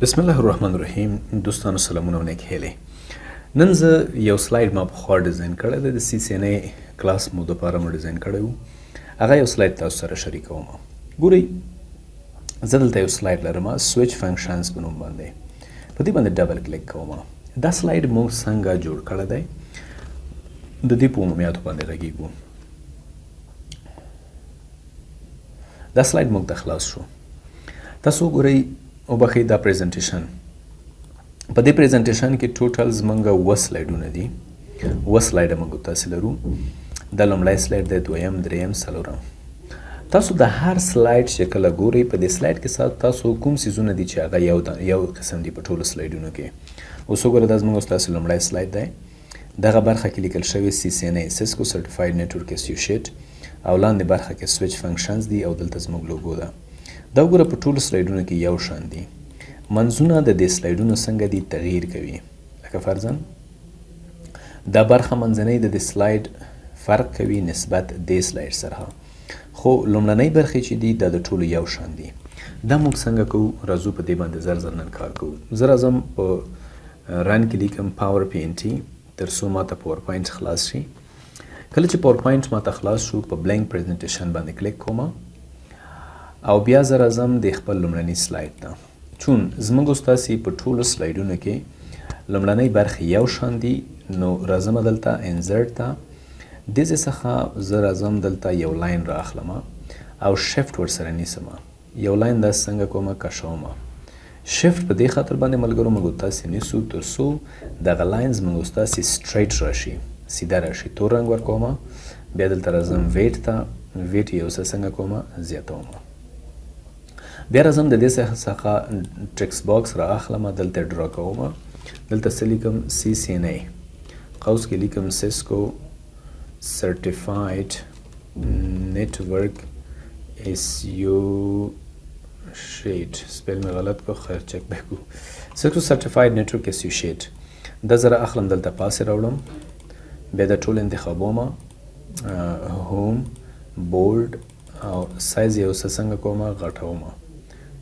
بسم الله الرحمن الرحیم. دوستانو، سلامونه او نیک هیلې. نن زه یو slide ما پخوا design کړی دی، د CCNA کلاس مو دپاره مو design کړی وو. هغه یو slide تاسو سره شریکوم. ګورئ، زه دلته یو slide لرم، switch functions په نوم باندې. په دې باندې double click کوم. دا slide موږ څنګه جوړ کړی دی، د دې په عمومیاتو باندې غږیږو. دا slide موږ ته خلاص شو. تاسو وګورئ، وبخښئ، دا presentation، په دې presentation کې total زمونږ اووه slide ونه دي. اووه slide موږ تاسو لرو. دا لومړی slide دی، دویم، دریم، څلورم. تاسو د هر slide چې کله ګورئ، په دې slide کې تاسو کوم څیزونه دي چې هغه یو قسم دي په ټولو slide ونو کې. اوس وګوره، دا زموږ ستاسو لومړی slide دی. دغه برخه کې لیکل شوی CCNA، Cisco Certified Network Associate، او لاندې برخه کې switch functions دي او دلته زموږ لوګو ده. دا وګوره، په ټولو slide ونو کې یو شان دي. منځونه د دې slide ونو څنګه دي، تغییر کوي. لکه فرضاً دا برخه منځنۍ د دې slide فرق کوي نسبت دې slide سره، خو لومړنۍ برخې چې دي، دا د ټولو یو شان دي. دا موږ څنګه کوو؟ راځو، په دې باندې زر زر نن کار کوو. زه راځم، په run کې لیکم PowerPNT، تر څو ماته PowerPoint خلاص شي. کله چې PowerPoint ماته خلاص شو، په blank presentation باندې کلیک کوم او بیا زه راځم د خپل لومړني slide ته. چون زموږ ستاسې په ټولو slide ونو کې لومړنۍ برخې یو شان دي، نو راځم دلته insert ته. دې ځای څخه زه راځم، دلته یو line را اخلم او شفت ورسره نیسم. یو line داسې څنګه کومه، کشوم. شفت په دې خاطر باندې، ملګرو، موږ تاسې نیسو تر څو دغه line زموږ ستاسې straight راشي، سیده راشي. تور رنګ ورکوم. بیا دلته راځم weight ته، weight یو څه څنګه کوم، زیاتوم. بیا راځم، د دې څخه text box را اخلم، دلته draw کوم. دلته څه لیکم؟ CCNA، قوس کې لیکم Cisco Certified Network Associate. spell مې غلط کو، خیر، چک به کو. Cisco Certified Network Associate. دا زه را اخلم، دلته پاسې راوړم. بیا دا ټول انتخابوم، home، bold، او سایز یو څه څنګه کوم، غټوم،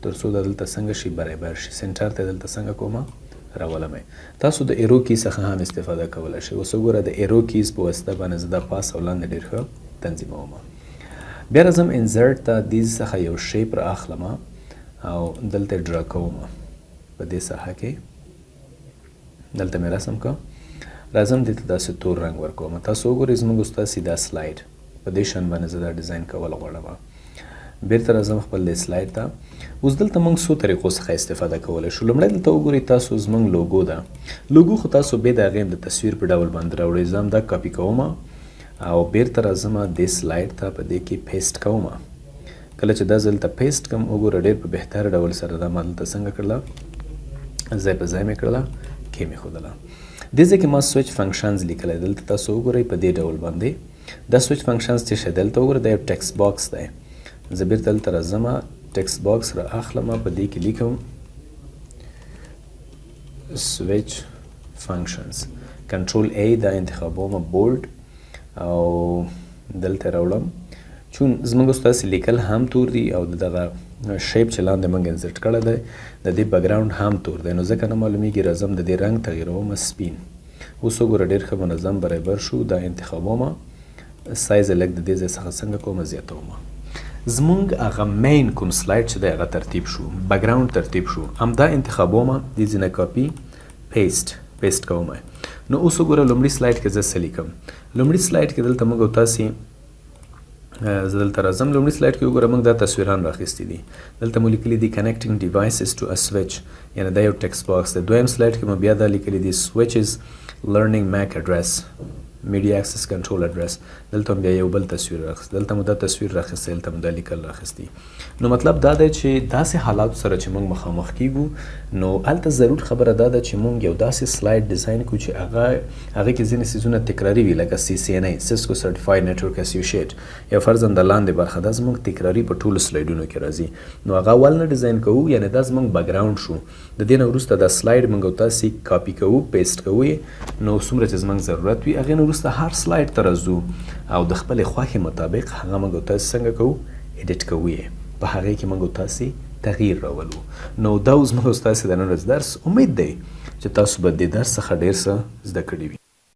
تر څو دا دلته څنګه شي، برابر شي. center ته دلته څنګه کوم، راولم. تاسو د arrow key څخه هم استفاده کولی شئ. اوس وګوره، د arrow keys په واسطه باندې زه دا پاس او لاندې ډېر ښه تنظیموم. بیا راځم insert ته، دې څخه یو shape را اخلم او دلته draw کوم. په دې ساحه کې دلته مې رسم کړ. راځم، دې ته داسې تور رنګ ورکوم. تاسو وګورئ، زموږ ستاسې دا slide په دې شان باندې زه دا design کول غواړم. بیرته راځم خپل دې slide ته. اوس دلته موږ څو طریقو څخه استفاده کولی شو. لومړی، دلته وګورئ تاسو، زموږ لوګو ده. لوګو خو تاسو بې د هغې هم د تصویر په ډول باندې راوړئ. زه هم دا کاپي کوم او بیرته راځم دې slide ته، په دې کې paste کوم. کله چې دا زه دلته paste کوم، وګوره، ډېر په بهتر ډول سره دا ما دلته څنګه کړله، ځای په ځای مې کړله، کې مې ښودله. دې ځای کې ما switch functions لیکلی. دلته تاسو وګورئ، په دې ډول باندې دا switch functions څه شی؟ دلته وګورئ، دا یو text box دی. زه بیرته دلته راځم، text box را اخلم، په دې کې لیکم switch functions. Control A، دا انتخابوم، bold، او دلته راوړم. چون زموږ ستاسې لیکل هم تور دي او دغه shape چې لاندې موږ insert کړی دی، د دې background هم تور دی، نو ځکه نه معلومیږي. راځم، د دې رنګ تغییروم، سپین. اوس وګوره، ډېر ښه منظم برابر شو. دا انتخابوم، سایز لږ د دې ځای څخه څنګه کوم، زیاتوم. زمونږ هغه main کوم slide چې دی، هغه ترتیب شو، background ترتیب شو. همدا انتخابوم، دې ځای نه copy، paste، paste کوم. نو اوس وګوره، لومړي slide کې زه څه لیکم؟ لومړي slide کې دلته موږ او تاسې، زه دلته راځم، لومړي slide کې وګوره، موږ دا تصویران راخیستي دي. دلته مو لیکلي دي "Connecting devices to a switch"، یعنی دا یو text box دی. دویم slide کې مو بیا دا لیکلي دي "Switches learning MAC address، media access control address". دلته هم بیا یو بل تصویر راخیست. دلته مو دا تصویر راخیستی، دلته مو دا لیکل راخیستي. نو مطلب دا دی چې داسې حالاتو سره چې موږ مخامخ کیږو، نو هلته ضرور خبره دا ده چې موږ یو داسې slide design کړو چې هغه کې ځینې څیزونه تکراري وي، لکه CCNA، Cisco Certified Network Associate، یا فرضاً د لاندې برخه، دا زموږ تکراري په ټولو slide ونو کې راځي، نو هغه اول نه design کوو. یعنی دا زموږ background شو. د دې نه وروسته دا slide موږ تاسې کاپي کوو، paste کوو یې، نو څومره چې زموږ ضرورت وي. هغې نه وروسته هر slide ته راځو او د خپلې خوښې مطابق هغه موږ تاسې څنګه کوو، edit کوو یې، په هغې کې موږ تاسې تغییر راولو. نو دا و زموږ او ستاسې د نن ورځ درس. امید دی چې تاسو به دې درس څخه ډېر څه زده کړي وي.